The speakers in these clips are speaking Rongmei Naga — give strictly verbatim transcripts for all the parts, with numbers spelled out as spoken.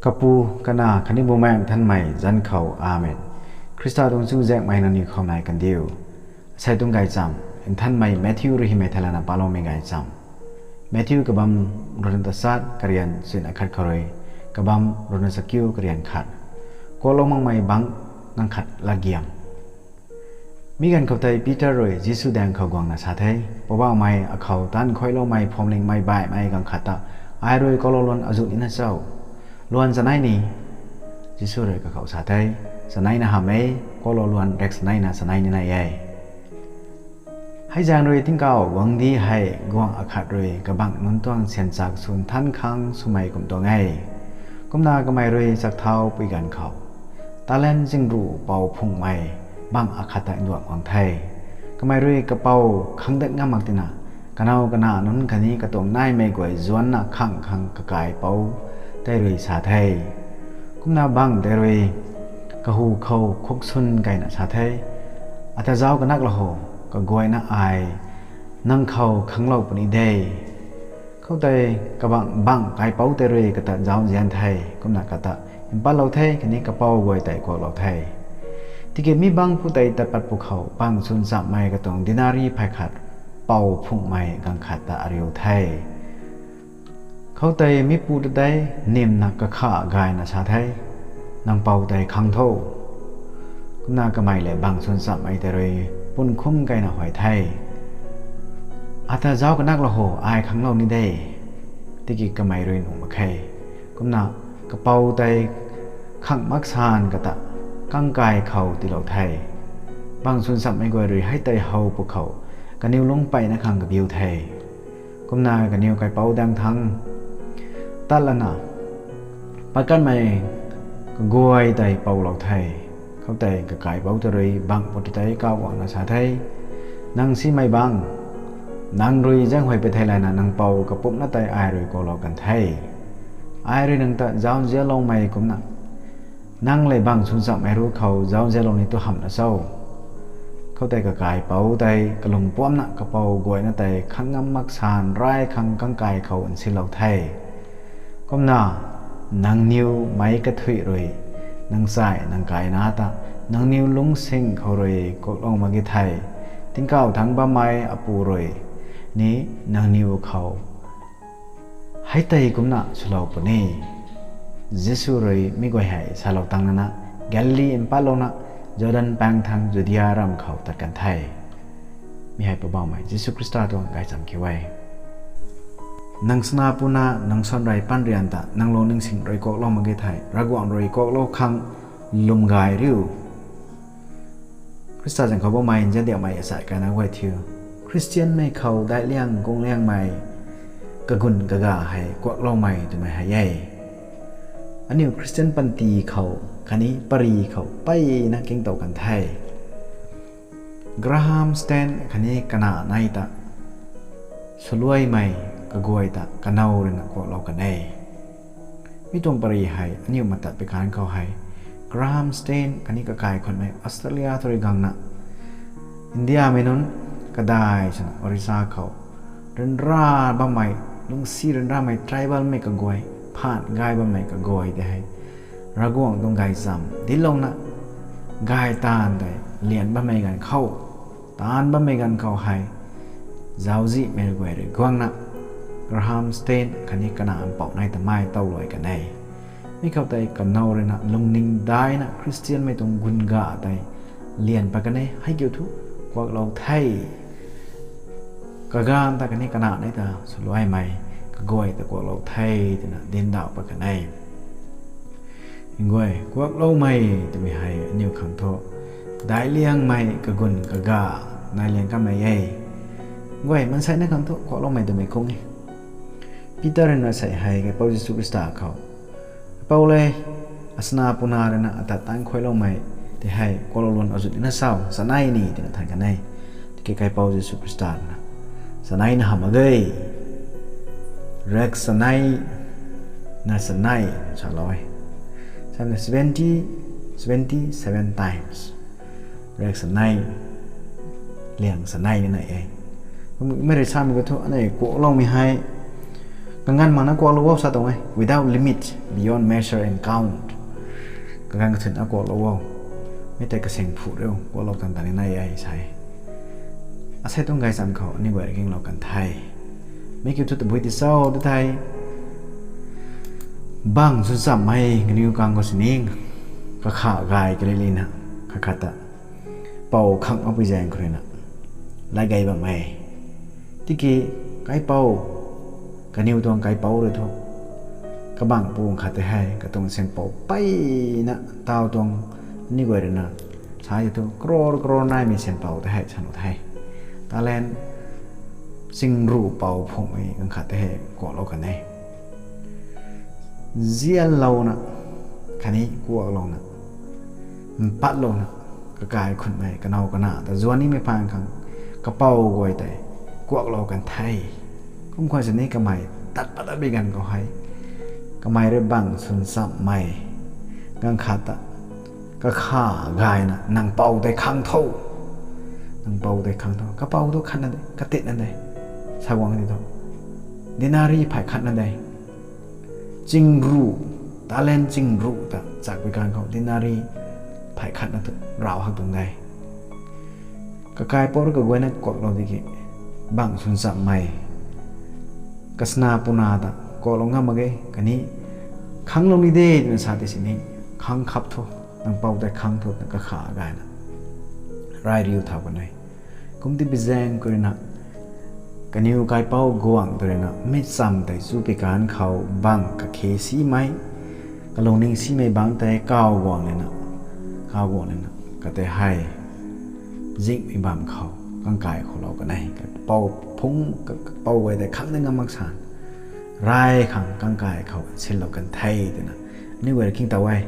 Kapu, Kanac khatni Bumaengh Nthanmei zanc khou, Amen. Khrista tuang chuzaenghmei nangniw khou nai kandiu. Asei tuang gaychamv, Nthanmei Matthew rui hymei thei lana paloumei gaychamv. Matthew kabamv ruhna tachat karian chuina khat khou rui kabamv ruhna chakiu karian khat. Kuaklou makmei bangc ganv khat latgiam. Mi ganv khou tei Peter rui Jisu daeng khou guangna sa the, Poubauhmei, akhou taanv khuailoumei phuamlingmei baihmei ganv khat ta ai rui kuaklou luan azuh nina cho? Luan chanei ni? Jisu rui kakhou sa the, Chaneina hamh e, kuaklou luan rek chaneina chanei ni nai e. Hei zaeng rui tingkauh guangcdic hei guangh akhat rui kabangc nunc tuang syanchak sw nthan khang swmei kum tuang e. Kumna kamei rui chakthau pui ganv khou, talent zingruh pou phunghmei bangc akhat ta nduangh guang the. Kamei rui kapou khang dat ngam mak tina, kanow kanac nunc khatni katuang naimei guay zuancna khang khang kakaipouc tei rui sa the. Kumna bangc tei rui kahu khou khukswn keyna sa the, Ata zauc kanaklou ho, kaguayna ai nang khou khanglou puni de. Khoutei kabangc bangc kaipouc tei rui kata zauc nzian the, kumna kata mpatlou the khatni kapou guay tei kuaklou the. Tiki mi bangc phu tei tat pat pwkhou bangc chwn chammei katuang denari phay khat pou phunghmei ganv khat ta ariu the. Khoutei mipu ta tei nimna kakha gayna sa the, Nang pou tei khang tho. Kumna kamei lev bangc chwn chammei tei rui pun khum keyna huay the, Ata zauc kanaklou ho, ai khanglou ni de. Tiki kamei rui nuh mak khe. Kumna kapou tei khang mak san kata kangkai khou tiilou the. Bangc chwn chammei guay rui hei tei how pwkhou kaniw lungc mpeyna khang kabiu the. Kumna kaniw kaipouc daeng thangc tat lana pat kanmei kaguay tei poulou the. Khoutei kakaipouc tei rui bangc phu ta tei kauh guangna sa the, Nang simei bangc, nang rui zaenghuay pui thei lana nang pou kapumcna tei ai rui kuaklou kan the. Ai rui nang ta zauc nzianloumei kumna nang lev bangc chwn chammei ruc khou zauc nzianlou ni tu hamhna cho? Khoutei kakaipouc tei kalung puamcna kapou guayna tei khang ngam mak san rai khang kangkai khou nsilou the. Kumna nangniw meic kathuic rui nang chai nang kaina ta nangniw lungcsing khou rui kuaklou mak ge thei, tingkauh thangc bammei Apu rui ni nangniw khou hei tei kumna swlou puni. Jisu rui mi guay hei salou tang nana Galili mpatlouna Jordan paengc thangc Judia ramv khou tat kan the. Mi hei Poubauhmei Jisu Khrista tuang gaychamv kiu e. Nang sana puna nang sanrei pan rian ta nang lungning sing rui kuaklou mak ge thei Ravguangc rui kuaklou khang lwm gay riu. Khrista zaeng khou bammei nziandiakmei asei kaina guay thiu, Khristianmei khou daihliang kungliangmei kagun kaga hei kuakloumei twmei hei e. Aniu Khristian panty khou khatni pary khou mpeyna kingtow kan the. Graham Staines khatni kanac nei ta swluaimei kaguay ta kanow ruina kuaklou kan e. Mi tuang pary hei aniu matat pi kan khou hei Graham Staines khatni kakai khwanmei Australia thu rui guangna Indiamei nunc kadai swna Orissa khou ryanra bammei, lungcsi ryanramei tribalmei kaguay, phaan gay bammei kaguay tei hei Ravguangc tuang gaychamv dinclouna gay taanv tei lian bammei ganv khou, taanv bammei ganv khou hei zauczihmei guay rui guangna Graham Staines khatni kanac mpouh nei ta mei towluai kan e. Mi khou tei kanow ruina lungning daina Khristianmei tuang gun ga tei lian pat kan e, hei kiu thu kuaklou the. Kaganv ta khatni kanac nei ta swluaimei kaguay ta kuaklou the twna dincdauh pat kan e. Nguay, kuakloumei twmei hei aniu khang thu daihliangmei kagun kaga nai liang kamei e. Nguay, maansei na khang thu kuakloumei twmei khung e. Peter ruina sei hei Kaipouc Jisu Khrista khou, Kaipouc le, asana puna ruina ata taanv khuailoumei tei hei kuaklou luan azuh nina cho, chanei ni, twna than kan e. Tiki Kaipouc Jisu Khrista ruina, Chaneina hamh mak ge. Rek chanei na chanei, salou e. Samna seventy, seventy seven times. Rek chanei, liang chanei ni nai e. Mei rui samei khou thu anei kuakloumei hei Kaganv makna kuaklou o sa tuang e, without limit, beyond measure and count. Kaganv kathuna kuaklou o. Mi tei kasing phu riu kuaklou tan tan ni nai e sa e. Asei tuang gaychamv khou aniu guay rui kinglou kan the. Mi kiu thu tabui ti cho tu thei, bangh swn chammei kaniw kang khou sini kakha gay kalilina, khat khat ta pou khang makpui zaeng khou ruina lat gay bam e. Tiki kaipouc, kaniw tuang kaipouc rui thu, kabangh pung khat tei hei katuang sianpou peyna taw tuang, aniu guay ruina sa e thu crore crore naimei sianpou tei hei sa nuh the. Talent chingruh pou phungmei ganv khat tei hei kuaklou kan e. Zianlouna, khatni kuaklouna, mpatlouna, kakai khunmei kanow kana ta zuan nimei phaan khang kapou guay tei kuaklou kan the. Kum khwan sini kamei tat pat bi ganv khou hei, kamei rui bangh swn chammei ganv khat ta kakha gayna, nang pou tei khang tho, nang pou tei khang tho. Kapou thu khatna de, katitna de, sa guang ti thu, denari phay khatna de. Chingruh, talent chingruh ta chakpui ganv khou denari phay khatna thu rav hak tuang de. Kakaipouc rui kaguayna kuaklou tiki, bangh swn chammei kasna puna ta kuaklou ngam mak ge, khatni khanglou ni de twna sa ti sini, khang khap tho, nang pou tei khang tho twna kakha gayna ray riu thau kan e. Kum ti bi zaeng khou ruina, kaniw kaipouc guangc tw ruina mi cham tei chu pi kan khou bangh kakhe simei, kalungning simei bangc tei kaw guang lana, kaw guang lana, katei hei zingmei bam khou kangkai khou lou kan e. Kapou phung, kapou guay tei khang de ngam mak san, ray khang kangkai khou sinlou kan the twna aniu guay rui king taw e.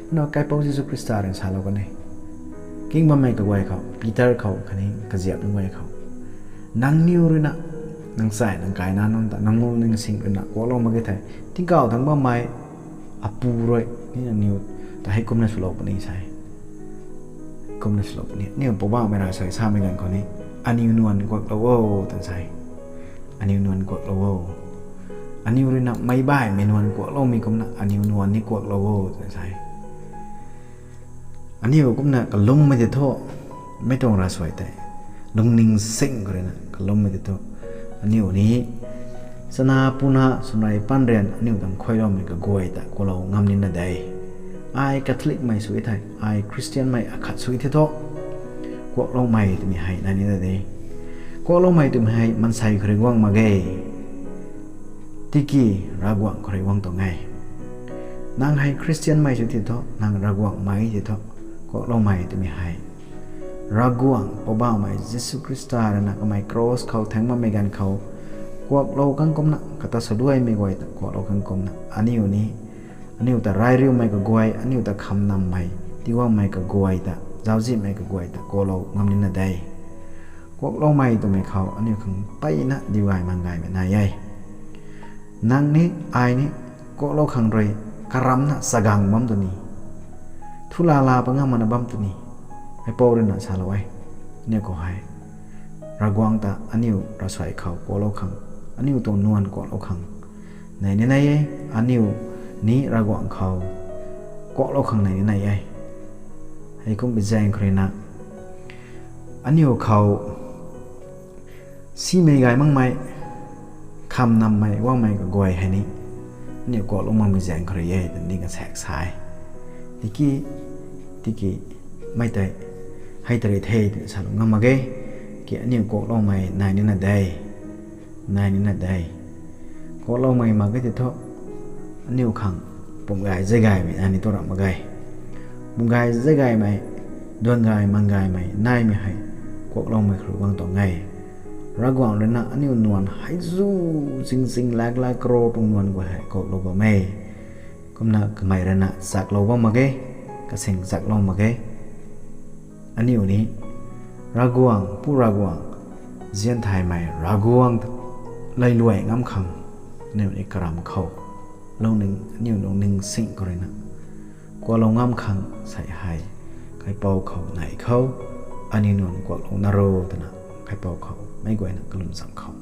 Kumna kaipouc Jisu Khrista rui salou kan e. King bammei kaguay khou, Peter khou khatni kaziap nunc guay khou, nangniw ruina, nang chai nang kaina nunc ta nang lungning sing ruina kuaklou mak ge thei, tingkauh thangc bammei Apu rui ni nangniw ta hei kumna swlou puni sa e. Kumna swlou puni. Aniu Poubauhmei ravsuai samei ganv khou ni, aniw nuan kuaklou o twna sa e. Aniw nuan kuaklou o. Aniw ruina meic baihmei nuan kuakloumei kumna aniw nuan ni kuaklou o twna sa e. Aniu kumna kalummei tei thu, mei tuang ravsuai tei lungning sing khou ruina kalummei tei thu, aniu ni chana puna swmei paan rian aniu tuang khuayloumei kaguay ta kuaklou ngam nina de. Ai Catholicmei sw thei, ai Christianmei akhat sw thei thu, kuakloumei twmei hei nai nina de. Kuakloumei twmei hei maansei khou rui guang mak ge. Tiki Ravguangc khou rui guang tuang e. Nang hei Christianmei sw thei thu, nang Ravguangc mei thei thu, kuakloumei twmei hei Ravguangc Poubauhmei Jisu Khrista ruina kamei cross khou thaeng bammei ganv khou kuaklou kang kumna, kata saluaimei guay ta kuaklou kang kumna, aniu ni, aniu ta ray riumei kaguay, aniu ta khamnammei, tiguangmei kaguay ta, zauczihmei kaguay ta kuaklou ngam nina de. Kuakloumei twmei khou aniu khang mpeyna diu gay mang gaymei nai e. Nang ni, ai ni, kuaklou khang rui karamna chagang bam tw ni, thulala pangam mana bam tw ni, Kaipouc ruina salou e. Aniu khou hei, Ravguangc ta aniu ravsuai khou kuaklou khang, aniu tuang nuan kuaklou khang nai ni nai e. Aniu ni Ravguangc khou kuaklou khang nai ni nai e. Heikum bi zaeng khou ruina, aniu khou simei gay makmei, khamnammei guangmei kaguay hei ni, aniu kuaklou makmei zaeng khou rui e twna ni kasaek sa e. Tiki, tiki, mei tei hei tari the twna salou ngam mak ge. Ki aniu kuakloumei nai nina de. Nai nina de. Kuakloumei mak ge tei thu, aniu khang pum gay zay gaymei nai ni tu ram mak ge. Pum gay zay gaymei, duan gay mang gaymei naimei hei kuakloumei khou rui guang tuang e. Ravguangc ruina aniu nuan hei zu ching ching lak lak karo tuang nuan guay hei kuaklou bam e. Kumna kamei ruina chaklou bam mak ge, kasing chaklou mak ge. Aniu ni Ravguangc, Pu Ravguangc, zianthaymei Ravguangc ta lailuai ngam khang, aniu ni karam khou, lungning, aniu lungning sing khou ruina kuaklou ngam khang sei hei, Kaipouc khou nei khou, aniu nuan kuaklou na ro twna, Kaipouc khou meic guayna kalum cham khou